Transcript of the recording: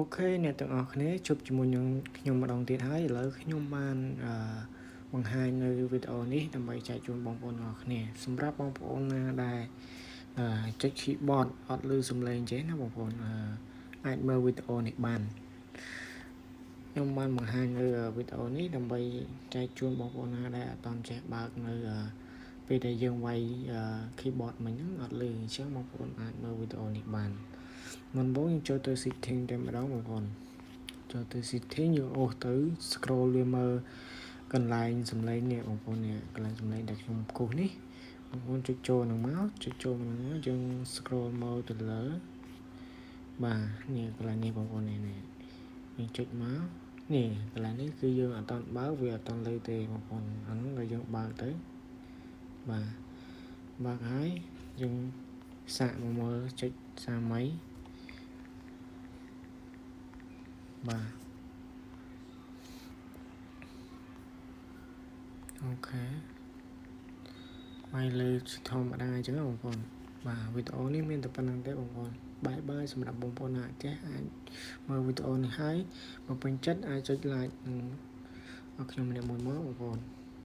OK អ្នកទាំងអស់គ្នាជួបជាមួយនឹងខ្ញុំម្ដងទៀតហើយឥឡូវខ្ញុំបានអឺបង្ហាញនៅវីដេអូនេះដើម្បីចែកជូនបងប្អូនទាំងអស់គ្នាសម្រាប់បងប្អូនណាដែលចុច keyboard អត់ឮសំឡេងចេះណាបងប្អូនអាចមើលវីដេអូនេះបានខ្ញុំបានបង្ហាញនៅវីដេអូនេះដើម្បីចែកជូនបងប្អូនណាដែលអត់ទាន់ចេះបើកនៅពេលដែលយើងវាយ keyboard មិញហ្នឹងអត់ឮអញ្ចឹងបងប្អូនអាចមើលវីដេអូនេះបានមុនបងយើងចូលទៅ setting តែម្ដងបងប្អូនចូលទៅ setting យើងអូសទៅ scroll វាមើលកន្លែងសំឡេងនេះបងប្អូននេះកន្លែងសំឡេងដែលខ្ញុំគូសនេះបងប្អូនចុចចូលនឹងមកចុចចូលនឹងមកយើង scroll មកទៅលើបាទនេះកន្លែងនេះបងប្អូននេះនេះយើងចុចមកនេះកន្លែងនេះគឺយើងអត់តបើកវាអត់តលើទេបងប្អូនអានោះដល់យើងបើកទៅបាទបើកហើយយើងសាកមកមើលចុចសាមីបាទ OK វាយលើធម្មតាអញ្ចឹងបងប្អូនបាទវីដេអូនេះមានតែប៉ុណ្្នឹងទេបងប្អូន bye bye សម្រាប់បងប្អូនណាចេះអាចមើលវីដេអូនេះហើយបើពេញចិត្តអាចចុច like និងឲ្យខ្ញុំម្នាក់មួយមកបងប្អូន។